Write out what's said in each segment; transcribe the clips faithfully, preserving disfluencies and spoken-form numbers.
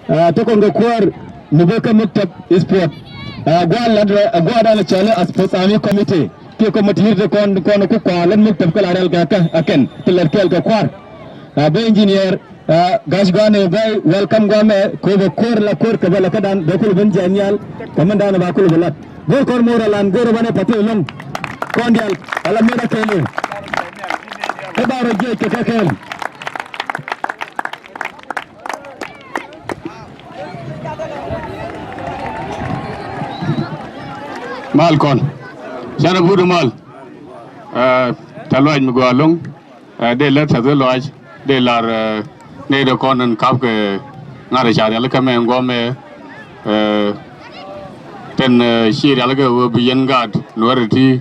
Ɛ, te kɔn kɛ kuäär mi bä kä maktab sport. Ɛ, gua̱a̱r lat rɛ, ɛ, gua̱a̱r dan cɔl i̱ sports ami committee. Kiɛ committee te kɔn, kɔn ku kɔn lät maktab kä la rɛl kɛ kä, ɛ kɛn, te lät kɛɛl kɛ kua̱r. Ɛ, bä engineer, ɛ, ga̱c gua̱a̱r ni bä welcome gua̱a̱r mɛ, ko bä kuäär la kuäär kɛ bä la kä dan, bä kul ben jɛ nhial, kɛ mɛn dan ba kul bä lat. Go̱r kɔn mo̱o̱r a lan, go̱r a banɛ pa̱th ɛlɔ̱ŋ. Kɔn diaal, ala mɛn a kɛɛl. Kä ba rɔ jiɛc kɛ kɛ kɛɛl. Mal kɔn. Canɛ but mal. Ɛ, tɛ̈th lɔaac mi gɔaa ɛlɔ̱ŋ. Ɛ, dee lät tɛ̈th lɔaac. Dee lar, ɛ, nɛy ti kɔn ɛn ka̱pkɛ ŋa̱r ca rialikä mɛ ɛn guɔ̱mɛ. Ɛ, tin, ɛ, ci rialikä ɣöö bi yɛn gaat Nuäär ti.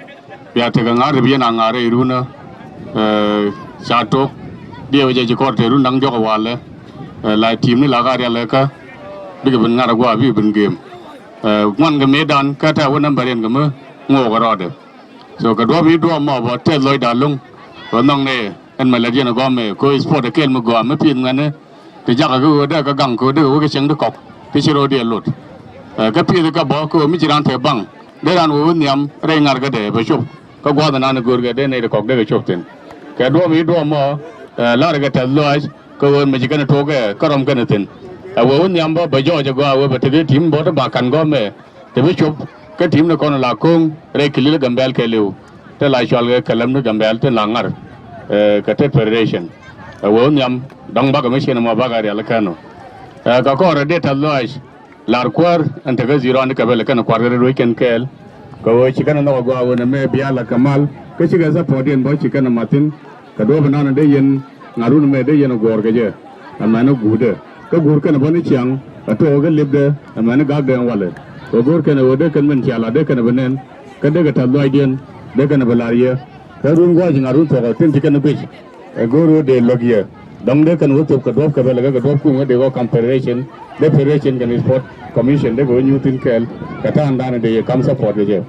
Bia tekɛ ŋa̱r ti bi yɛn a ŋa̱r rɛy runä. Ɛ, ca tok. Diɛw jɛ ci kɔr te run da̱ŋ diɔ̱k ɛ walɛ. Ɛ, la team ni la ka rialikä. Bikɛ ben ŋa̱r ɛ gua̱a̱ bikɛ ben gem. Ɛ, ŋuan kɛ mëëdan kä tɛ̈ wä nambär yɛn kɛ mi ŋo̱o̱k ɛ rɔɔdɛ. So kɛ duɔ̱ɔ̱p i̱ duɔ̱ɔ̱p mɔ bä tɛth lɔcda lo̱ŋ. Bä nhɔk nɛ ɛn mɛ lät yɛn ɛ gɔ̱a̱mɛ kɛ ɣöö sport ɛ kɛɛl mi gɔaa mi pi̱i̱th ŋuɛ̈tni. Ti jakä kä ɣöö dee kɛ gaŋ kɛ ɣöö dee kɛ wä kɛ cieŋ ti kɔk ti ci ro̱o̱diɛn lot. Ɛ, kä pi̱i̱th kä bä kɛ ɣöö mi ci raan te baŋ dee raan wee wä nhiam rɛy ŋa̱r kädɛ bɛ cop. Kä gua̱a̱th ɛnan ɛ görkɛ dee nɛy ti kɔk dee kɛ cop thi̱n. Kɛ duɔ̱ɔ̱p i̱ duɔ̱ɔ̱p mɔ, ɛ, la̱rɛ kɛ tɛth lɔaac kɛ ɣöö mɛ ci kɛn ɛ tuɔɔk kɛ kä rɔm kɛn ɛ thi̱n. Ɛ wee wä nhiam bä bɛ jɔɔc ɛ gɔaa wee bɛ tekɛ tim bä ti ba ka̱n gɔ̱a̱mɛ. Te bi cop kä tim ni kɔn la ko̱o̱ŋ rɛy kɛ li̱l Gambɛl kɛɛliw. Te la cual kɛ kɛ läm ni Gambɛl tin la ŋa̱r, ɛ, kɛ tet federation. Ɛ wee wä nhiam dɔ̱ŋ bakɛ mi cien ɛmɔ bakɛ rialikä nɔ. Ɛ, kɛ kɔrɛ dee tɛth lɔaac lar kuäär ɛn tekä zero ni kɛ bɛl kɛn kua̱r kɛ rɛy ruec kɛn kɛɛl. Kɛ ɣöö ci kɛn ɛ nhɔk ɛ gɔaa ɣöö nɛmɛ bia la̱t kɛ mal kä cikɛ support diɛn bä ci kɛn ɛ mat thi̱n. Kɛ duɔ̱ɔ̱p ɛnan dee yɛn ŋa̱run mɛ dee yɛn ɛ guɔ̱ɔ̱r kɛ jɛ. Ɛmɛn ɛ guutdɛ kä guur kɛn bä ni ciaŋ. Ɛ tuɔɔk kä lipdɛ ɛmɛn ɛ gakdɛ ɛn walɛ. Kɛ go̱o̱r kɛn ɛ ɣöö dee kɛn min cia la dee kɛn bä nɛn. Kä dee kɛ tɛth lɔaacdiɛn dee kɛn bä la̱r yɛ. Kä run gua̱a̱c ŋa̱run thuɔ̱k ɛ thi̱n ci kɛn guic. Ɛ go̱o̱r ɣöö dee luäk yɛ. Dɔ̱ŋ dee kɛn wä thop kɛ duɔ̱ɔ̱p kɛ bɛl kɛ kɛ duɔ̱ɔ̱p kuŋ kä dee kɔ kam federation, dee federation kɛn sport commission dee kɛ wä nyuuth thi̱n kɛɛl. Kɛ ta̱a̱ŋ danɛ dee yɛ kam support kɛ jɛ.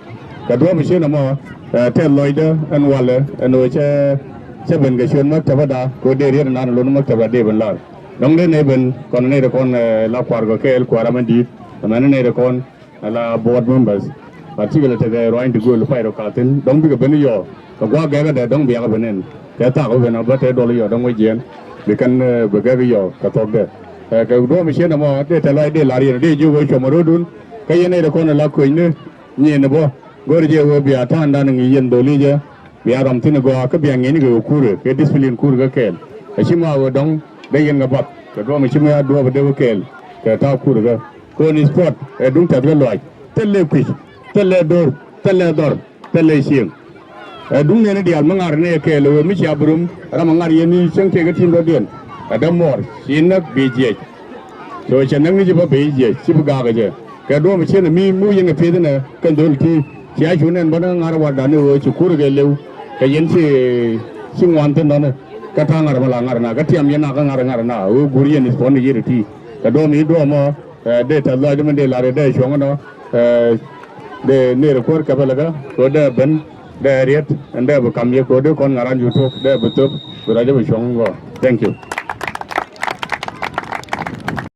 Kɛ duɔ̱ɔ̱p mi cieen ɛmɔ, ɛ, tɛth lɔcdä ɛn walɛ ɛn ɣöö cɛ, cɛ ben kɛ ciöt maktabäda kɛ ɣöö dee riet ɛnan lo̱n maktabä dee ben lar. Dɔ̱ŋ dee nɛy ben kɔn nɛy ti kɔn, ɛ, la kua̱r kɔ kɛɛl kua̱r amän di̱i̱t. Ɛmɛn nɛy ti kɔn ala board members. Particularly tekɛ ruaacni ti gööl pay rɔ ka̱thi̱n dɔ̱ŋ bikɛ ben yɔɔ kɛ gua̱a̱k gɛ̈kädɛ dɔ̱ŋ biakɛ ben ɛn kɛ thak bä ben ɔ bä tɛ duɔl yɔɔ dɔ̱ŋ wä jiɛɛn. Bi kɛn, ɛ, bi gɛ̈k yɔɔ kɛ thuɔ̱kdɛ. Ɛ, kɛ duɔ̱ɔ̱p mi cieen ɛmɔ dee tɛth lɔaac dee la̱r yɛn dee jiök wä cuɔmä ro̱o̱dun. Kä yɛn nɛy ti kɔn ala köönyni nyiëëni bä go̱rɛ jɛ wee bia ta̱a̱ŋdan ŋi̱i̱c yɛn dholi jɛ. Bia rɔm thi̱n gɔaa kä bia ŋi̱eecni kɛ kɛ kuurɛ kɛ discipline kuurɛ kä kɛɛl. A ci ma ɣöö dɔ̱ŋ dee yɛn kɛ bath kɛ duɔ̱ɔ̱p mi ci mi a duɔ̱ɔ̱p dee wä kɛɛl kɛ ta̱a̱ kuurɛ kä. Kɛ ɣöö ni sport ɛ duŋ tɛth kä lɔaac. Thilɛ kui̱c, thilɛ do̱r, thilɛ dhɔr, thilɛ cieŋ. Ɛ duŋ nɛɛni diaal mi ŋa̱r ni ɛ kɛɛl ɛ ɣöö mi cia bi rum ram ɛ ŋa̱r yɛn ni cieŋ tëëk kä tim rɔ̱diɛn. Ɛ dee muɔɔr ci näk bi jiɛc. So cɛ näk ni ci bä ben jiɛc ci bi gaak ɛ jɛ. Kɛ duɔ̱ɔ̱p mi cieen ɛ mi mi wä yɛn kɛ pieth inɛ kɛn dhöl ti. Cia cu nɛn bä ni ŋa̱r warda ni ɣöö ci kuurɛ kɛ lëw. Kɛ yɛn ci, ci ŋuan thi̱n nɔni. Kä ta̱a̱ ŋa̱r mi la ŋa̱r na kä tiam yɛn na kä ŋa̱r ŋa̱r na ɣöö guur yɛn i̱ thuɔ̱n ni yiëër ti. Kɛ duɔ̱ɔ̱p mi duɔ̱ɔ̱p mɔ, ɛ, dee tɛth lɔaacdä mi dee la̱r yɛ dee cuɔ̱ŋ inɔ, ɛ, dee nɛy ti kuäär kɛ bä läkä kɛ ɣöö dee ben dee riet ɛn dee bi kam yɛ kɛ ɣöö dee kɔn ŋa̱r an cu tuɔ̱k dee bi thöp bi ruacdä bi cuɔ̱ŋ in gɔaa. Thank you.